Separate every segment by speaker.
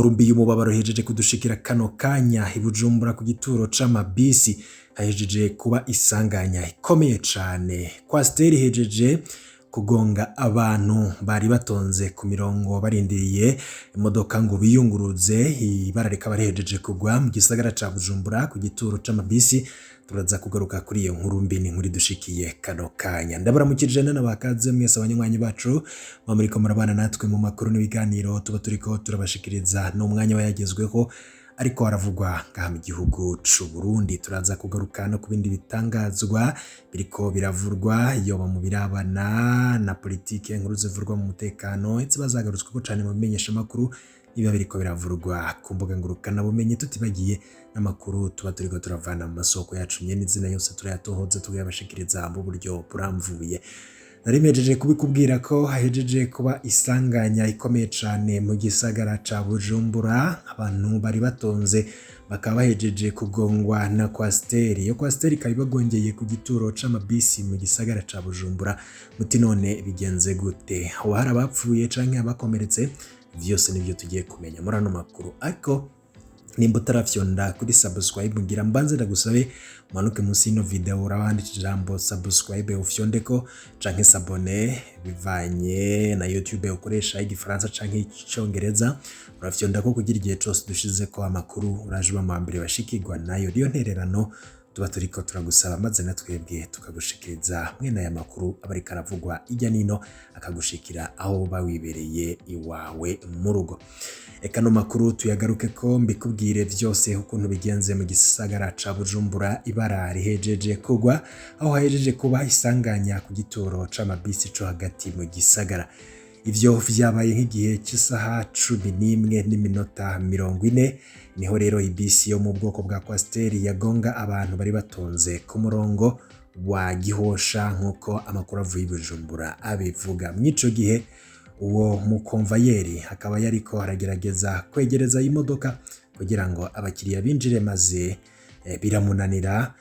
Speaker 1: Inkuru mbi y'umubabaro ihejeje kudushikira kano kanya i Bujumbura ku gituro c'amabisi hahejeje kuba isanganya ikomeye cane. Coaster ihejeje kugonga abantu bari batonze ku mirongo barindiriye imodoka ngo biyunguruze, ibara rikaba rihejeje kugwa mu gisagara ca Bujumbura ku gituro c'amabisi. Turaza kugaruka kuri iyo nkuru mbi, ni inkuru idushikiye kano kanya. Ndabaramukije nabakaze mwese abanywanyi bacu muba muriko murabana natwe mu makuru n'ibiganiro tuba turiko turabashikiriza n'umwanya wayagezweho ariko haravugwa ngaha mu gihugu c'u Burundi. Turaza kugaruka no ku bindi bitangazwa biriko biravurwa yoba mu birabana na politike, inkuru zivurwa mu mutekano ziba zagarutsweko cane mu bimenyeshamakuru, niba biriko biravurwa ku mbuga ngurukanabumenyi, tutibagiye n'amakuru tuba turiko turavana mu masoko yacu nyene izina yose turayatohoza tukayabashikiriza mu buryo buramvuye. Nari mpejeje kubikubwira ko hahejeje kuba isanganya ikomeye cane mu gisagara ca Bujumbura, abantu bari batonze bakaba bahejeje kugongwa na coaster. Iyo coaster ikaba ibagongeye ku gituro c'amabisi mu gisagara ca Bujumbura. Muti none bigenze gute? Hoba hari abapfuye canke abakomeretse? Vyose nivyo tugiye kumenya muri ano makuru, ariko nimba utarafyonda kuri subscribe, ngira mbanze ndagusabe umanuke munsi y'ino video, urabanditse ijambo subscribe, ufyondeko canke s'abonner bivanye na YouTube ukoresha, igifaransa canke icongereza. Urafyondako kugira igihe cose dushizeko amakuru uraje uba mu mbere bashikirwa nayo. Niyo ntererano tuba turiko turagusaba, maze na twebwe tukagushikiriza mwene aya makuru aba ariko aravugwa irya nino, akagushikira aho uba wibereye iwawe mu rugo. Eka no makuru tuyagaruke ko mbikubwire vyose ukuntu bigenze mu gisagara ca Bujumbura. Ibara rihejeje kugwa aho hahejeje kuba isanganya ku gituro c'amabisi co hagati mu gisagara. Ivyo vyabaye nk'igihe c'isaha 11:40, niho rero ibisi yo mu bwoko bwa coaster yagonga abantu bari batonze ku murongo wa Gihosha, nk'uko amakuru avuye i Bujumbura abivuga. Mw'ico gihe uwo mukomvayeri akaba yariko aragerageza kwegereza imodoka kugira ngo abakiriya binjire, maze biramunanira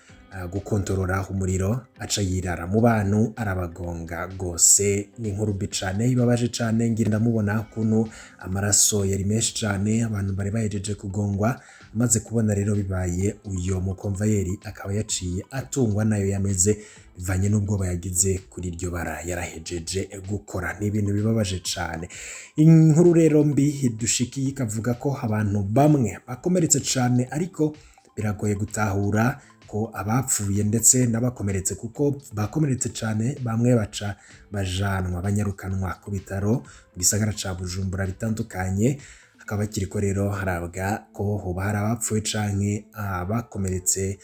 Speaker 1: gukontorora umuriro, aca yirara mu bantu arabagonga gose. Ni inkuru mbi cane ibabaje cane. Ngira ndamubona ukuntu amaraso yari menshi cane, abantu bari bahejeje kugongwa. Amaze kubona rero bibaye, uyo mukomvayeri akaba yaciye atungwa nayo yameze bivanye n'ubwoba yagize kuri iryo bara yarahejeje gukora. Ni ibintu bibabaje cane. Inkuru rero mbi dushikiye ikavuga ko abantu bamwe bakomeretse cane, ariko biragoye gutahura ko abapfuye ndetse n'abakomeretse, kuko bakomeretse cane bamwe baca bajanwa banyarukanwa ku bitaro mu gisagara ca Bujumbura bitandukanye. Hakaba kiriko rero harabwa ko hoba hari abapfuye canke abakomeretse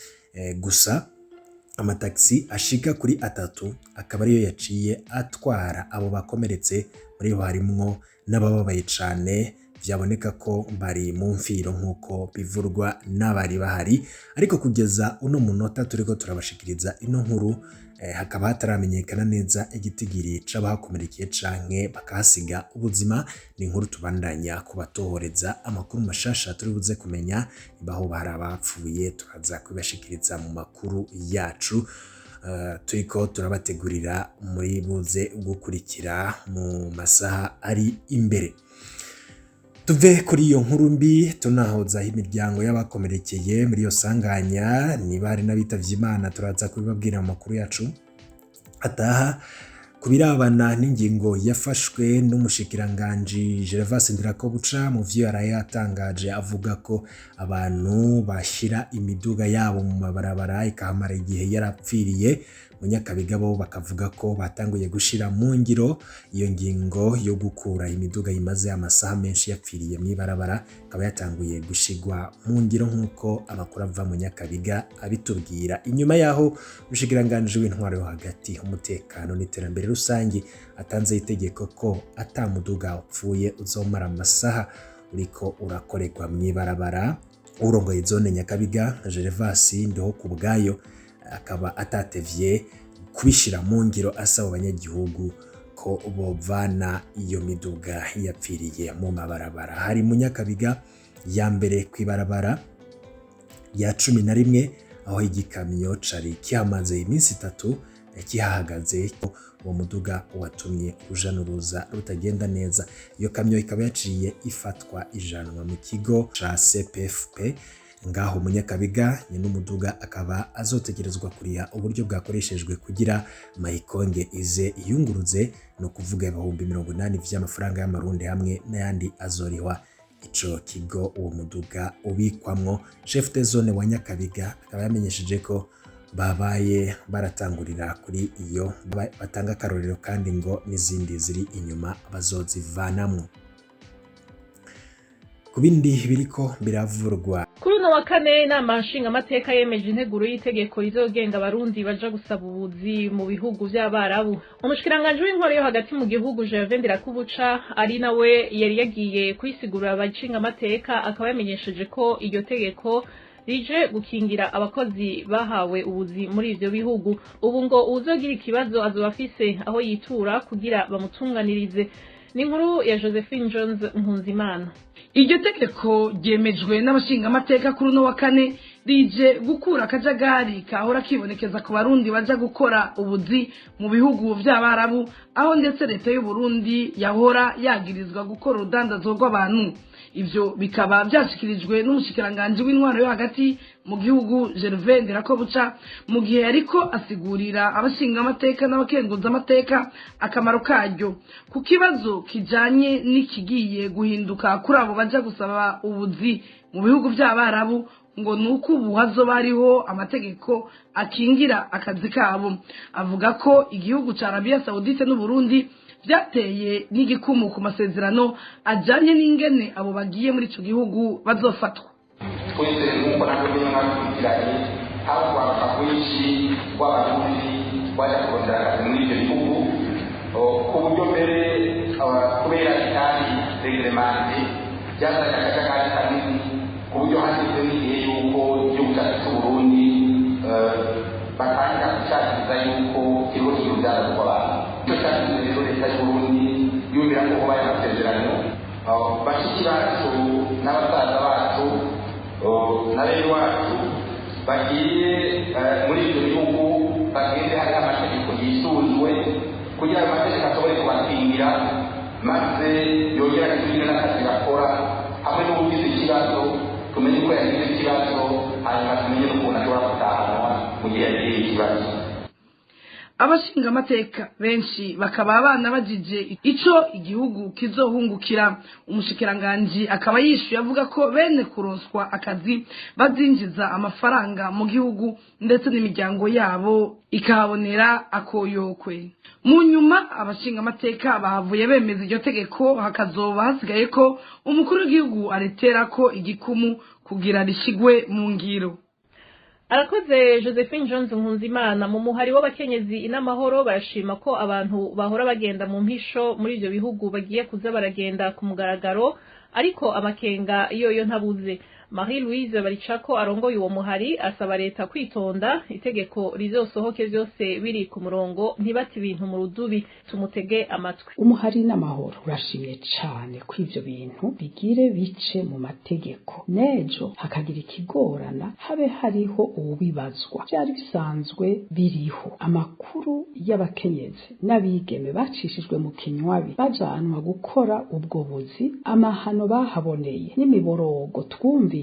Speaker 1: gusa amatagisi ashika kuri atatu akaba ariyo yaciye atwara abo bakomeretse. Muri bo harimwo n'abababaye cane, vyaboneka ko bari mu mfiro nk'uko bivurwa n'abari bahari. Ariko kugeza uno munota turiko turabashikiriza ino nkuru, hakaba hataramenyekana neza igitigiri c'abahakomerekeye canke bakahasiga ubuzima. Ni inkuru tubandanya kubatohoreza, amakuru mashasha turi buze kumenya baho hari abapfuye tukaza kubibashikiriza mu makuru yacu turiko turabategurira muri buze gukurikira mu masaha ari imbere. Tuve kuri iyo nkuru mbi, tunahozaho imiryango y'abakomerekeye muri iyo sanganya. Niba hari n'abitavye Imana turaza kubibabwira mu makuru yacu ataha. Ku birabana n'ingingo yafashwe n'umushikiranganji Gervais Ndirakobuca, mu vyo yaraye yatangaje avuga ko abantu bashira imiduga yabo mu mabarabara ikahamara igihe yarapfiriye, mu Nyakabiga bo bakavuga ko batanguye gushira mu ngiro iyo ngingo yo gukura imiduga imaze amasaha menshi yapfiriye mw'ibarabara, ikaba yatanguye gushigwa mu ngiro nk'uko amakuru ava mu Nyakabiga abitubwira. Inyuma yaho umushikiranganji w'intwaro yo hagati, umutekano n'iterambere rusange atanze itegeko ko ata muduga upfuye uzomara amasaha uriko urakorerwa mw'ibarabara, urongoye zone Nyakabiga Gervas Ndiho ku bwayo akaba atatevye kubishira mu ngiro, asaba abanyagihugu ko bovana iyo miduga yapfiriye mu mabarabara. Hari mu Nyakabiga ya mbere kw'ibarabara rya 11, aho igikamyo cari kihamaze iminsi 3 kihahagaze. Uwo muduga watumye uruja n'uruza rutagenda neza. Iyo kamyo ikaba yaciye ifatwa ijanwa mu kigo ca CPFP ngaho Munyakabiga. Nyene umuduga akaba azotegerezwa kuriha uburyo bwakoreshejwe kugira Mayikonge ize iyunguruze, no kuvuga 80,000 vy'amafaranga y'amarundi, hamwe n'ayandi azorihwa ico kigo uwo muduga ubikwamwo. Chef de zone wa Nyakabiga akaba yamenyesheje ko babaye baratangurira kuri iyo batanga akarorero, kandi ngo n'izindi ziri inyuma bazozivanamwo. Ku bindi biriko biravurwa,
Speaker 2: Kuri uno wa kane, inama nshingamateka yemeje integuro y'itegeko rizogenga abarundi baja gusaba ubuzi mu bihugu vy'abarabu. Umushikiranganji w'intwaro yo hagati mu gihugu, Gervais Ndirakubuca, ari nawe yari yagiye kwisigurira abashingamateka, akaba yamenyesheje ko iryo tegeko rije gukingira abakozi bahawe ubuzi muri ivyo bihugu. Ubu ngo uwuzogira ikibazo azoba afise aho yitura kugira bamutunganirize. Ni inkuru ya Josephine Jones Nkunzimana.
Speaker 3: Iryo tegeko ryemejwe n'abashingamateka kuri uno wa kane rije gukura akajagari kahora kibonekeza ku barundi baja gukora ubuzi mu bihugu vy'abarabu, aho ndetse leta y'u Burundi yahora yagirizwa gukora urudandazo rw'abantu. Ivyo bikaba vyashikirijwe n'umushikiranganji w'intwaro yo hagati mu gihugu, Gervais Ndirakobuca, mu gihe yariko asigurira abashingamateka n'abakenguzamateka akamaro karyo. Ku kibazo kijanye n'ikigiye guhinduka kuri abo baja gusaba ubuzi mu bihugu vy'abarabu, ngo nuko ubu hazoba hariho amategeko akingira akazi kabo. Avuga ko igihugu ca Arabia Saudite n'Uburundi byateye n'igikumu ku masezerano ajanye n'ingene abo bagiye muri ico gihugu bazofatwa.
Speaker 4: Twese nk'uko natwe nyine mwabikurikiranye, haba urwaruka rwinshi rw'abarundi rwajya kurondera akazi muri ibyo bihugu, ku buryo mbere kubera itari réglementé byazanye akajagari kanini, ku buryo hageze n'igihe yuko igihugu cyacu cy'u Burundi batangira gushakiriza yuko ikigo cy'uruganda rw'abantu. Icyo cyatumye rero leta y'u Burundi yumvira ko kuba aya masezerano, bashiki bacu n'abasaza bacu na bene wacu bagiye muri ibyo bihugu bagende hariho amategeko yisunzwe, kugira ayo mategeko ashobore kubakingira, maze yongere akigire n'akazi bakora, hamwe n'ubugize ikibazo tumenye ko yagize ikibazo, hanyuma tumenye n'ukuntu ashobora gutahanwa mu gihe yagize ikibazo.
Speaker 3: Abashingamateka benshi bakaba abana bajije ico igihugu kizohungukira. Umushikiranganji akaba yishuye avuga ko bene kuronswa akazi bazinjiza amafaranga mu gihugu, ndetse n'imiryango yabo ikahabonera akoyokwe. Mu nyuma abashingamateka bahavuye bemeza iryo tegeko, hakazoba hasigaye ko umukuru w'igihugu aritera ko igikumu kugira rishigwe mu ngiro.
Speaker 2: Arakoze Josephine Jones Nkunzimana. Mu muhari w'abakenyezi inamahoro barashima ko abantu bahora bagenda mu mpisho muri ivyo bihugu bagiye kuza baragenda ku mugaragaro, ariko amakenga yoyo ntabuze. Marie Louise Baricako arongoye uwo muhari asaba leta kwitonda, itegeko rizosohoke vyose biri ku murongo, ntibati ibintu mu rudubi. Tumutege amatwi.
Speaker 5: Umuhari n'amahoro urashimye cane ko ivyo bintu bigire bice mu mategeko, nejo hakagira ikigorana habe hariho uwubibazwa. Vyari bisanzwe biriho amakuru y'abakenyezi n'abigeme bacishijwe mu kinywabi bajanwa gukora ubwo buzi, amahano bahaboneye n'imiborogo twumvise.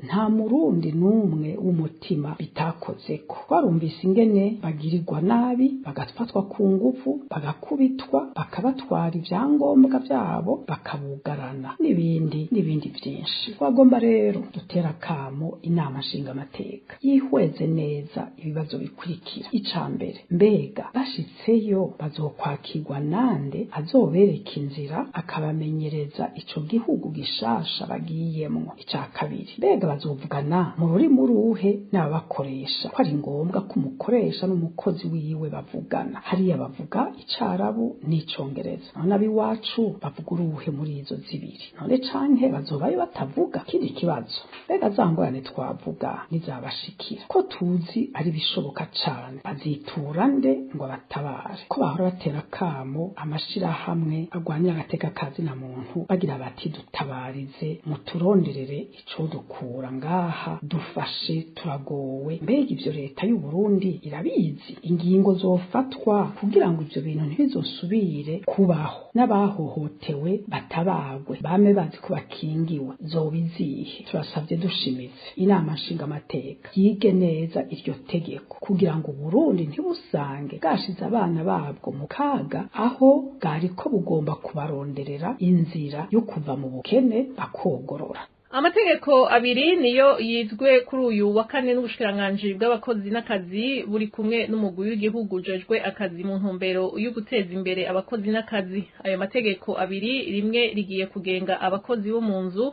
Speaker 5: Nta murundi n'umwe w'umutima bitakozeko. Twarumvise ingene bagirirwa nabi, bagafatwa ku nguvu, bagakubitwa, bakabatwara ibyangombwa byabo, bakabugarana, n'ibindi n'ibindi byinshi. Twagomba rero dutera akamo inama nshingamateka yihweze neza ibibazo bikurikira. Ica mbere, mbega bashitseyo bazokwakirwa nande azobereka inzira, akabamenyereza ico gihugu gishasha bagiyemwo? Ica kabiri, mbega bazovugana mu rurimi uruhe n'ababakoresha, ko ari ngombwa ko umukoresha n'umukozi wiwe bavugana? Hariya bavuga icarabu n'icongereza, none ab'iwacu bavuga uruhe muri izo zibiri? None canke bazobayo batavuga? Kindi kibazo, mbega za ngorane twavuga nizabashikira, ko tuzi ari bishoboka cane, bazitura nde ngo abatabare? Ko bahora batera akamo amashirahamwe agwanira agateka ka zina muntu bagira bati: "Dutabarize, muturonderere ico dukura ngaha, dufashe, turagowe. Mbega ivyo leta y'u Burundi irabizi? Ingingo zofatwa kugira ngo ivyo bintu ntibizosubire kubaho, n'abahohotewe batabagwe, bame bazi ko bakingiwe, zobizihe? Turasavye dushimitse inama nshingamateka yige neza iryo tegeko kugira ngo Burundi ntibusange bwashize abana babwo mu kaga, aho bwariko bugomba kubaronderera inzira yo kuva mu bukene bakogorora.
Speaker 2: Amategeko abiri niyo yizwe kuri uyu wa kane n'ubushikiranganji bw'abakozi n'akazi buri kumwe n'umugwi w'igihugu ujejwe akazi mu ntumbero yo guteza imbere abakozi n'akazi. Ayo mategeko abiri, rimwe rigiye kugenga abakozi bo mu nzu,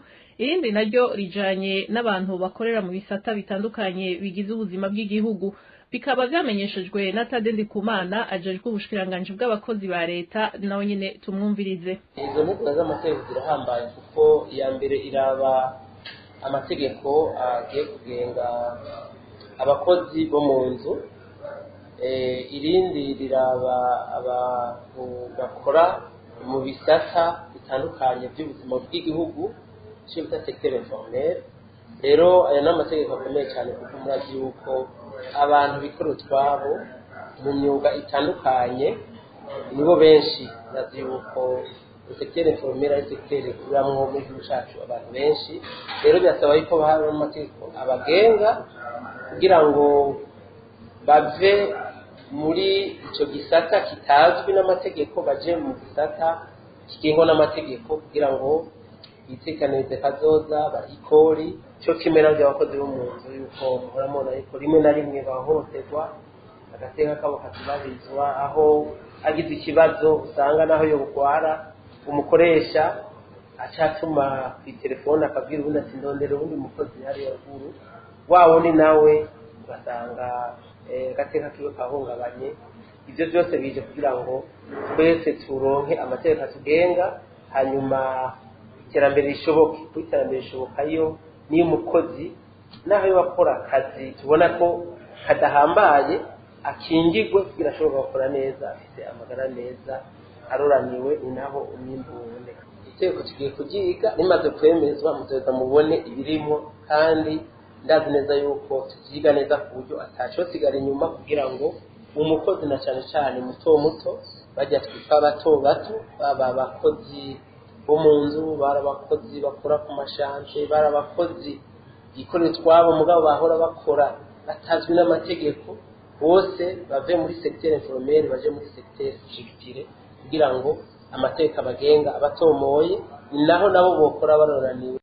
Speaker 2: irindi naryo rijanye n'abantu bakorera mu bisata bitandukanye bigize ubuzima bw'igihugu. Bikaba vyamenyeshejwe na Tade Ndikumana ajejwe ubushikiranganji bw'abakozi ba leta, nawe nyene tumwumvirize.
Speaker 6: Izo nteguro z'amategeko zirahambaye kuko iya mbere iraba amategeko agiye kugenga abakozi bo mu nzu, irindi riraba abantu bakora mu bisata bitandukanye by'ubuzima bw'igihugu, icyo bita secteur informel. Rero ayo ni amategeko akomeye cyane kuko murazi yuko abantu bikora utwabo mu myuga itandukanye nibo benshi. Murazi yuko secteur informel ari secteur ikuramwo mu gihugu cacu abantu benshi. Rero birasaba yuko haba amategeko abagenga kugira ngo bave muri ico gisata kitazwi n'amategeko baje mu gisata kigengwa n'amategeko, kugira ngo bitekanirize kazoza, barikori cyo kimwe nabyo abakozi bo mu nzu, yuko muhora mubona yuko rimwe na rimwe bahohoterwa, agateka kabo katubahirizwa, aho agize ikibazo usanga naho yogwara umukoresha acatuma kw'itelefone akabwira ubundi ati ndondera uwundi mukozi hariya ruguru, wa wundi nawe ugasanga agateka kiwe kahungabanye. Ivyo byose bije kugira ngo twese turonke amategeko atugenga, hanyuma iterambere rishoboke. Kuko iterambere rishoboka iyo niyo umukozi naho iyo akora akazi tubona ko kadahambaye akingirwe kugira ashobore gukora neza, afite amagara meza, aroraniwe, ni naho umwimbu uboneka. Itegeko tugiye kuryiga, rimaze kwemezwa muzoza mubone ibirimo, kandi ndazi neza yuko tuvyiga neza ku buryo atacosigara inyuma, kugira ngo umukozi na cane cane muto muto, bajya twitwa bato bato, baba abakozi bo mu nzu, bari abakozi bakora ku mashanje, bari abakozi bikorera utwabo mugabo bahora bakora batazwi n'amategeko, bose bave muri secteur informel baje muri secteur structuré, kugira ngo amategeko abagenga abatomoye, ni naho nabo bokora baroraniwe.